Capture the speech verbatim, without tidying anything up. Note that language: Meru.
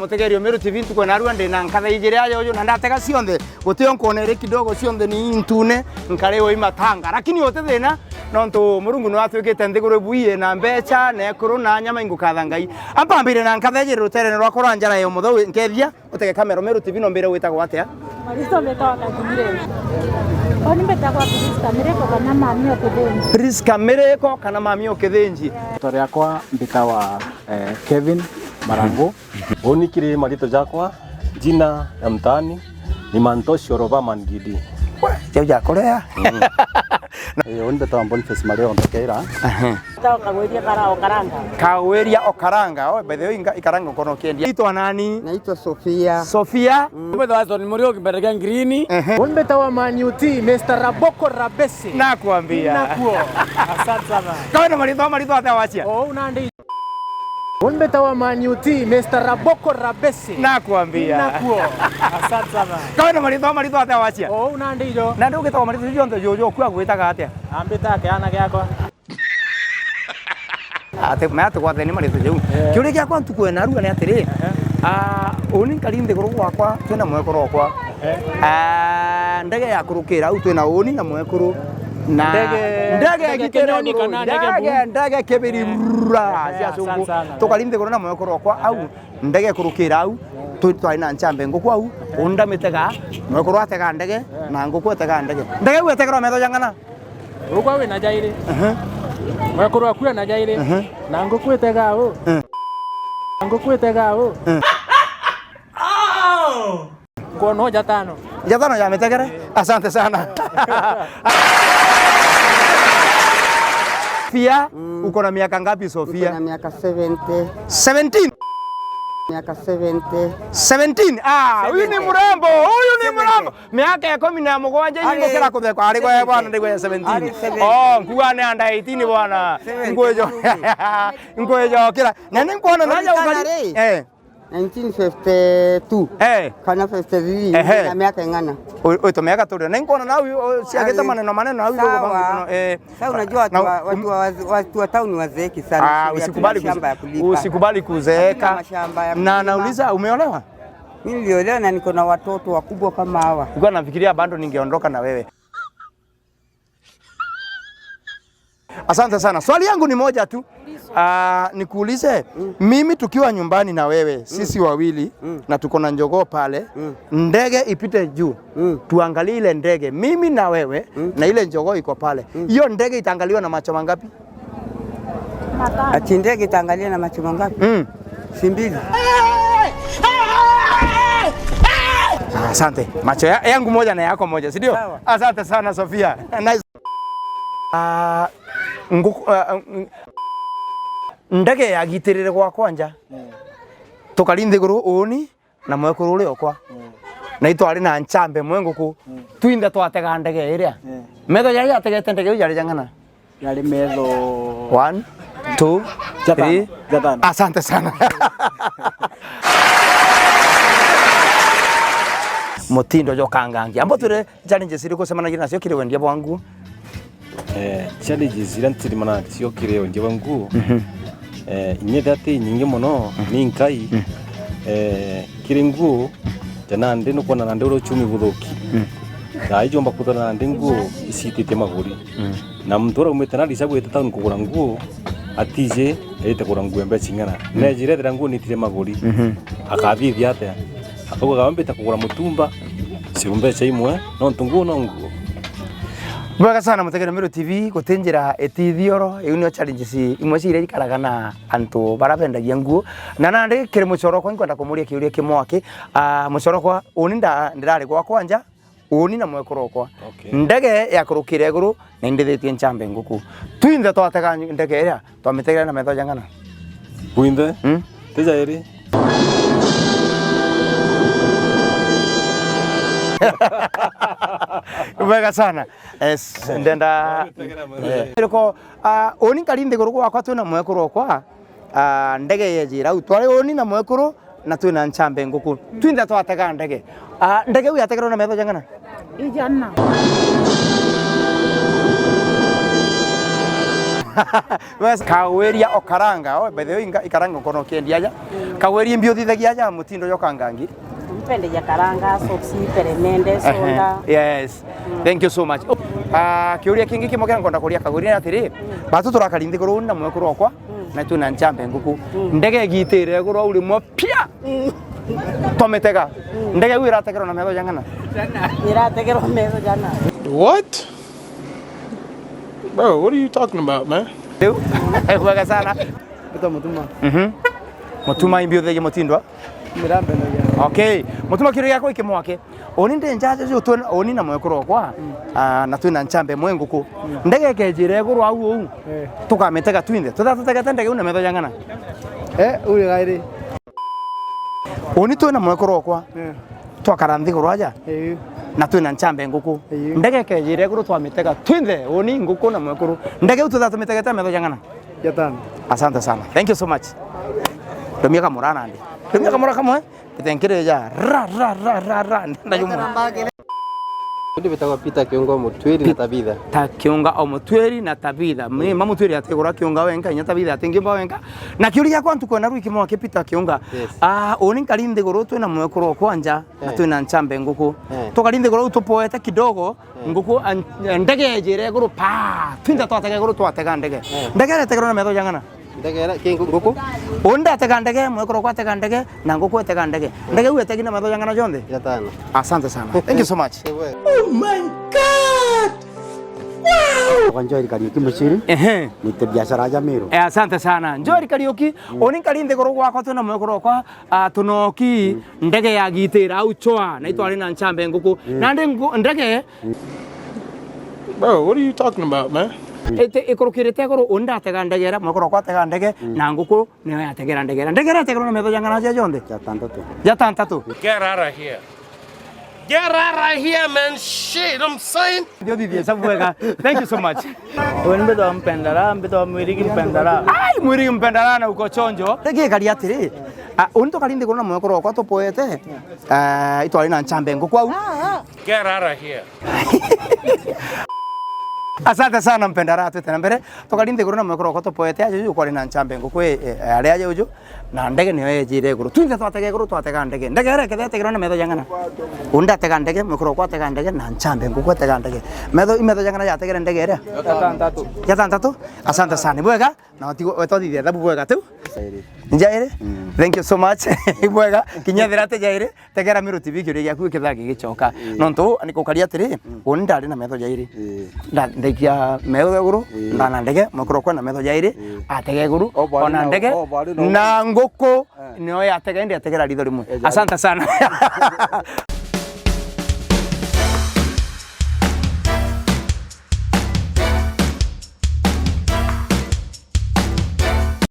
Mutegeria Meru T V ntuku ya narua ndi na nkatha ijiri aja uju, na ndatega cionthe, guti o nkwona iri kidogo, cionthe ni intune, nkari ui matanga. Lakini uti thina, nontu Murungu niwe atwikite nthiguru ibui, ina mbecha, na ekuru, na nyama, ingukatha Ngai. Ampambire na nkatha ijiri ruterene rwakwa rwa njara ya umuthau, nkethia. Utege kamera, Meru T V, nombire witagwa atia? Maritwa mbitagwa Kathire. Oni mbitagwa Prisca Miriko kana Mami o Kithinji. Prisca Miriko kana Mami o Kithinji. Ritwa riakwa mbitagwa, eh, Kevin Marangu. Uni kiri maritwa jakwa, jina ya mtaani ni Mantosio Roba Man Gidi. Jau jakurea. Eh, uni mbitagwa Boniface Mario Ndekeira. Aha. Tao Kagwiria Kara-, Okaranga. Kagwiria Okaranga. Oh, by the way, inga-, ikaranga ukono ukiendia. Itwa nani? Naitwa Sofia. Sofia. Mm. Mbetagwa Anthony Muriuki mbere kia ngirini. Ehe. Uni mbitagwa Man U T, Mister Raboko Rabese. Nakwambia. Nakuo. Asante sana. Kawe na maritwa, maritwa atia wacia? Oh, unandi. Uni mbitagwa Man U T, Mister Raboko Rabese. Nakwambia. Nakuo. Asante sana. Kawe na maritwa, maritwa atia wacia? Oh, unandi jo. Na ndi ugitagwa maritwa jonthe jojo, kwa gwitaga atia? Ambita kiana giakwa. Ati, maya tigwatheni maritwa jau. Eh. Kiuria giakwa ntuku ena arua ni atiri, ehe, ah, uni nkari nthiguru gwakwa, twina mwekuru okwa. Ehe. Ah, ndege ya kurukira au twina uni na mwekuru. Na ndege, ndege ndege igitira kinyoni iguru, kana ndege ndege, bu? Ndege kibiri, ehe, rura, ehe, cia asante cungu sana. Tukari nthiguru na mwekuru okwa au, ehe, ndege ikurukira au, tu-, twari na nchambe nguku au, ehe, uni ndamitega, mwekuru atega ndege, ehe, na nguku etega ndege. Ndege iu etegerwa metho jang'ana? Ugwa wina jairi. Ehe. Mwekuru aku ena jairi. Ehe. Na nguku itega u. Eh. Na nguku itega u. Eh. Nkono jatano. Jatano ya mitegere? Asante sana. Sofia, mm, uko na miaka ngapi, Sofia? Niko na miaka seventy. Seventeen? Miaka seventy. Seventeen? Ah, huyu ni mrembo, huyu ni mrembo. Seventy. Miaka ikumi na mugwanja, ingi ngukira kuthekwa, ari gwe bwana, ndigwe ya seventeen. Ari seventeen. Oh, nkuga ni under eighteen bwana. Seventeen. Nkwijo-, nkwijokira. Na ni nkwona naja ukari. Eh. Nineteen fifty-two. Eh. Kana fifty-three, ehe, na miaka ing'ana. Ui, ui, tumiaka turi. Ni nkwona na ui, u-, ciagite maneno maneno, na ui, sawa. Eh. Sasa unajua watu wa, watu wa, watu wa town wazeeki sana. Ah, usikubali kuze-, shamba ya kulipa. Usikubali kuzeeka. Hatuna mashamba ya kulima. Na nauliza, umeolewa? Mimi niliolewa na niko na watoto wakubwa kama hawa. Nilikuwa nafikiria bado ningeondoka na wewe. Asante sana. Swali yangu ni moja tu. Ah, nikuulize, mm, mimi tukiwa nyumbani na wewe, mm, sisi wawili, mm, na tuko na njogoo pale, mm, ndege ipite juu. Mm. Tuangalie ile ndege, mimi na wewe, mm, na ile njogoo iko pale. Mm. Hiyo ndege itaangaliwa na macho mangapi? Matano. Ati ndege itaangalia na macho mangapi? Mm. Si mbili. Ah, asante. Macho ya-, yangu moja na yako moja, si ndio? Sawa. Asante sana, Sofia. Nice. Ah, nguku-, ah, ng-, ndege yagitirire gwakwa nja. Mm. Tukari nthiguru uuni, na mwekuru uria okwa. Mm. Na itwari na nchambe mwe nguku. Mm. Twinthe twatega ndege iria. Mm. Metho jaria jategete ndege iu jari jang'ana? Jari metho one, two, jatano, three. Jatano. Asante sana. Mutindo jwa kangangi. Ambo twire challenges iriku ucemanagia nacio kiri wendia bwa nguo? Eh, challenges iria ntirimanaga nacio kiri wendia bwa nguo, mhm, eh, inya ithira ti inyingi mono, mhm, ni nkai, mhm, eh, kiri nguo, ja nandi nukwona nandi uria uchumi buthuki. Mhm. Thaa iji umba kwithira nandi nguo icitite maguri. Mhm. Na muntu uria umite nari icagwite town kugura nguo, atiji erite kugura nguo ya mbeca ing'ana. Mhm. Nejire ethira nguo niitire maguri, mhm, akathithia atia? Akauga, "Gaba mbite kugura mutumba, ciu mbeca imwe, nontu nguo no nguo." Bwega sana, mutegere Meru T V, guti njira iti ithioro, iu nio challenges imwe cia iria ikaraga na antu bara bendagia nguo. Na nandi kiri mucoro okwa, inkwenda kumuria kiuria kimwe aki, ah, mucoro okwa, uni nda-, ndirari gwakwa nja, uni na mwekuru okwa. Okay. Ndege yakurukire iguru, na indithitie nchambe nguku. Twinthe twatega ndege iria, twamitegere na metho jang'ana? Bwinthe? Hmm? Ti jairi? Bwega sana. Yes, ndenda. Iriku, ah, uni nkari nthiguru gwakwa twina mwekuru okwa, ah, ndege yejira au. Twari uni na mwekuru, na twina nchambe nguku. Twinthe twatega ndege. Ah, ndege iu yategerwe na metho jang'ana? Ijana. Wes, kawiria o karanga, o, by the way, nga-, ikaranga nkono ukiendia aja. Kawiria imbi uthithagia aja mutindo jo kangangi? Mpendegia karanga, soksi, peremende, soda. Yes. Thank you so much. Ah, kiuria kingi kimwe kiria nkwenda kuria kawiria ni atiri, batu turakari nthiguru na mwekuru okwa, na twina nchambe nguku. Ndege igitire iguru au rimwe pia. Twamitega. Ndege iu irategerwa na metho jang'ana? Irategerwa metho jana. What? Bro, what are you talking about, man? Riu, bwega sana. Mbitwa Mutuma. Mhm. Mutuma imbi uthege mutindwa? Mirambe na ya. Okay. Mutuma kiuria giakwa ikimwake. Uni ndi njaja ju twina, uni na mwekuru okwa, ah, na twina nchambe mwe nguku. Ndege ikejire iguru au uu. Eh. Tukamitega twinthe. Tutha tutegete ndege iu na metho jang'ana? Eh, uri gairi. Uni twina mwekuru okwa. Eh. Twakara nthiguru aja. Eh. Na twina nchambe nguku. Eh. Ndege ikejire iguru twamitega twinthe, uni nguku na mwekuru. Ndege iu tutha tumitegete metho jang'ana? Jatano. Asante sana. Thank you so much. Rumia kamura nandi. Rumia kamura kamwe. Itenkire ja ra, ra, ra, ra, ra. Ndenda jumwe. Undi bitagwa Peter Kiunga Omutwiri na Tabitha. Peter Kiunga Omutwiri na Tabitha. Ni ma Mutwiri atigura Kiunga wenka, inya Tabitha atingimba wenka. Na kiuria giakwa ntuku na rwiki mwake Peter Kiunga. Yes. Ah, uni nkari nthiguru twina mwekuru okwa nja, na twina nchambe nguku. Eh. Tukari nthiguru tupoete kidogo, nguku an-, ndege ejire iguru pa. Twinthe twatega iguru twatega ndege. Eh. Ndege iretegerwa na metho jang'ana? Ndege ira, ki ngu-, nguku? Uni ndatega ndege, mwekuru okwa atega ndege, na nguku etega ndege. Ndege iu etegi na metho jang'ana jonthe? Jatano. Asante sana. Thank you so much. Ewe. Oh my God! Wow! Kwa Joel Kariuki Muchiri. Ehe. Nite biashara ya Meru. Eh, asante sana. Joel Kariuki, uni nkari nthiguru gwakwa twina mwekuru okwa, ah, tunoki, ndege yagitira au chwa, na itwari na nchambe nguku. Nandi ngu-, ndege Bro, what are you talking about, man? Iti ikurukirite iguru, uni ndatega ndege iria, mwekuru okwa atega ndege, na nguku niyo yategera ndege iria. Ndege iria yategerwa na metho jang'ana ja jonthe? Jatantatu. Jatantatu? Get out of here. Get out of here, man. Shit, I'm saying. Ndio thithie sabu wega. Thank you so much. Uni mbitwa Mpendara, mbitwa Mwirigi Mpendara. Ai, Mwirigi Mpendara na uko chonjo. Ndege ikari atiri, ah, uni tukari nthiguru na mwekuru okwa tupoete. Ah, itwari na nchambe nguku au. Get out of here. Asante sana Mpendara, twite na mbere. Tukari nthiguru na mwekuru okwa tupoete aja uju kwari na nchambe nguku, eh, eh, ari aja uju, na ndege niyo yejire iguru. Twinthe twatega iguru, twatega ndege. Ndege iria iketha itegirwa na metho jang'ana? Uni ndatega ndege, mwekuru okwa atega ndege, na nchambe nguku etega ndege. Metho, i metho jang'ana jategere ndege iria? Jatantatu. Jatantatu? Asante sana. Bwega. Na watigo, wetwathithia thabu bwega tu? Jairi. Jairi? Mm. Thank you so much. Bwega, kinya thira ati Jairi, tegera Meru T V kiuria giaku gikithaa gigicoka. Mm. Nontu ni gukaria atiri, mm, uni ndari na metho jairi. Mm. Nda-, ndaikia metho iguru, mm, ndana ndege, mwekuru okwa na metho jairi, mm, atega iguru, obari ona na, ndege, obari na, na nguku, eh, niyo yatega, indi ategera ritho rimwe. Eh, jairi. Asante sana.